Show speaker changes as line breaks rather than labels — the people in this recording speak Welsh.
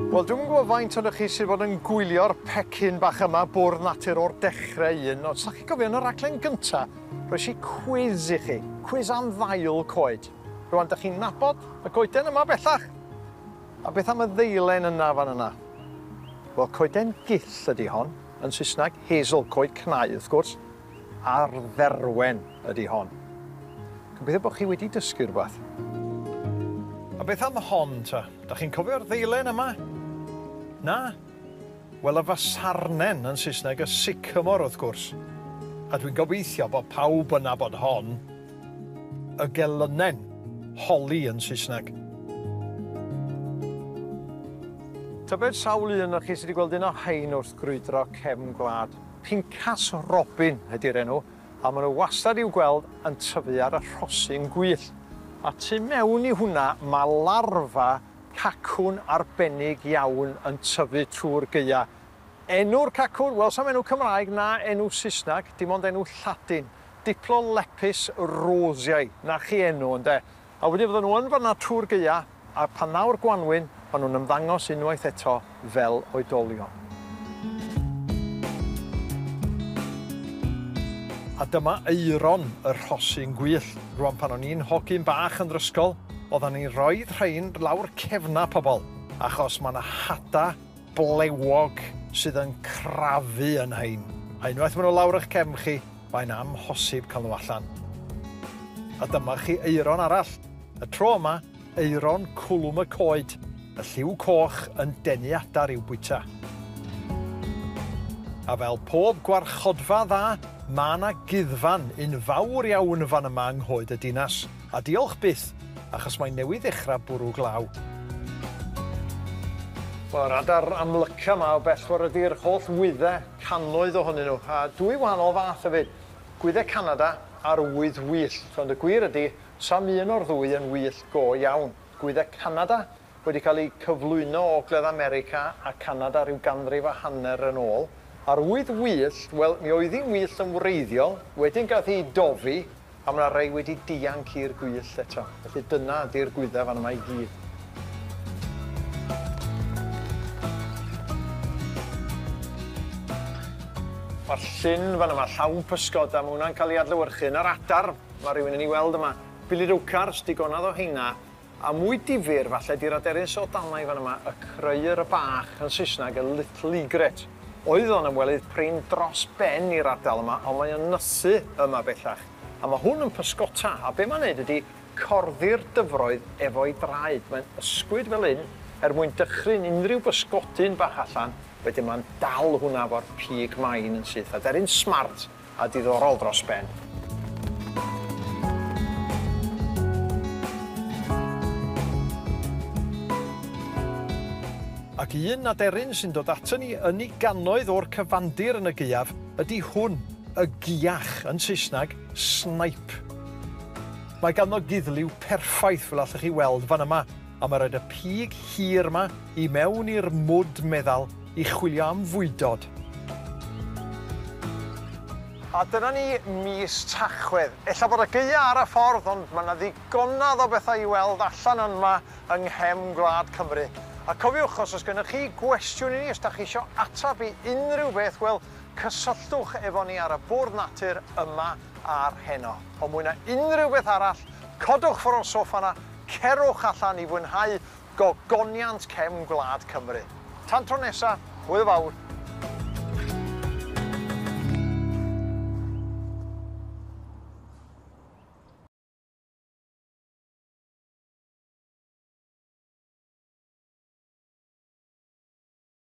Wel, dwi'm yn gwybod faint ohonoch chi sydd bod yn gwylio'r pecyn bach yma, Bwrdd Natur, o'r dechrau un, ond sa chi'n cofio yn y raglen gynta, roes i cwis i chi, cwis am ddail coed. Rwan, da chi'n nabod y goeden yma bellach? A beth am y ddeilen yna fan yna? Wel, coeden gyll ydy hon, yn Saesneg, hazel, coed cnau wrth gwrs, a'r dderwen ydy hon. Gobeithio bod chi wedi dysgu rhywbeth. A beth am hon ta? Da chi'n cofio'r ddeilen yma? Na? Wel, y fasarnen yn Saesneg, y sycamore wrth gwrs. A dwi'n gobeithio bod pawb yn nabod hon, y gelynen, holly yn Saesneg. Tybed sawl un o'r chi sydd wedi gweld un o rhain wrth grwydro cefn gwlad? Pincas Robin ydy'r enw, a maen nhw wastad i'w gweld yn tyfu ar y rhosyn gwyllt. A tu mewn i hwnna mae larfa cacwn arbennig iawn yn tyfu trwy'r gaea. Enw'r cacwn? Wel, sa'm enw Cymraeg na enw Saesneg, dim ond enw Lladin. Diplolepis roseae. 'Na chi enw, ynde? A wedyn fydden nhw yn fan'na trwy'r gaea, a pan ddaw'r gwanwyn, maen nhw'n ymddangos unwaith eto fel oedolion. A dyma aeron y rhosyn gwyllt. Rwan pan o'n i'n hogyn bach yn yr ysgol, oeddan ni'n rhoid rhein lawr cefna pobl, achos mae 'na hada blewog sydd yn crafu yn rhein. A unwaith maen nhw lawr eich cefn chi, mae'n amhosib cael nhw allan. A dyma chi aeron arall. Y tro yma, aeron cwlwm y coed, y lliw coch yn denu adar i'w bwyta. A fel pob gwarchodfa dda, mae yna guddfan, un fawr iawn fan yma yng Nghoed y Dinas. A diolch byth, achos mae newydd ddechrau bwrw glaw. Wel, yr adar amlyca 'ma o bell ffordd ydi'r holl wydde, cannoedd ohonyn nhw, a dwy wahanol fath hefyd, gwydde Canada a'r ŵydd wyllt. Ond y gwir ydi, sa'm un o'r ddwy yn wyllt go iawn. Gwydde Canada wedi cael eu cyflwyno o Ogledd America a Canada rhyw ganrif a hanner yn ôl, a'r ŵydd wyllt, wel, mi oedd hi'n wyllt yn wreiddiol, wedyn gath hi ei dofi, A ma' 'na rei wedi dianc i'r gwyllt eto. Felly dyna ydi'r gwydda fan yma i gyd. Ma'r llyn fan yma llawn pysgod a ma' hwnna'n cael ei adlewyrchu yn yr adar ma' rhywun yn ei weld yma. Bilidowcars, digonadd o heina. A mwy difyr falle 'di'r aderyn sodannau fan yma, y crëyr y bach yn Saesneg, y little egret. Oedd o'n ymwelydd prin dros ben i'r ardal yma, ond mae o'n nythu yma bellach. A ma' hwn yn pysgota, a be' ma'n neud ydi corddi'r dyfroedd efo'i draed. Mae'n ysgwyd fel 'yn er mwyn dychryn unrhyw bysgodyn bach allan, wedyn ma'n dal hwnna efo'r pig main yn syth. Aderyn smart a diddorol dros ben. Ac un aderyn sy'n dod aton ni yn ei gannoedd o'r cyfandir yn y gaeaf ydy hwn, y gïach, yn Saesneg, snipe. Mae ganddo guddliw perffaith fel allwch chi weld fan yma, a mae rhaid y pig hir yma i mewn i'r mwd meddal i chwilio am fwydod. A dyna ni mis Tachwedd. Ella bod y gaea ar y ffordd ond mae 'na ddigonadd o bethau i weld allan yma yng nghefn gwlad Cymru. A cofiwch, os oes gennych chi gwestiwn i ni, os da chi isio ateb i unrhyw beth, wel, cysylltwch efo ni ar y Bwrdd Natur yma ar Heno. Ond mwy na unrhyw beth arall, codwch ffwrdd o'r soffa 'na, cerwch allan i fwynhau gogoniant cefn gwlad Cymru. Tan tro nesa, hwyl fawr!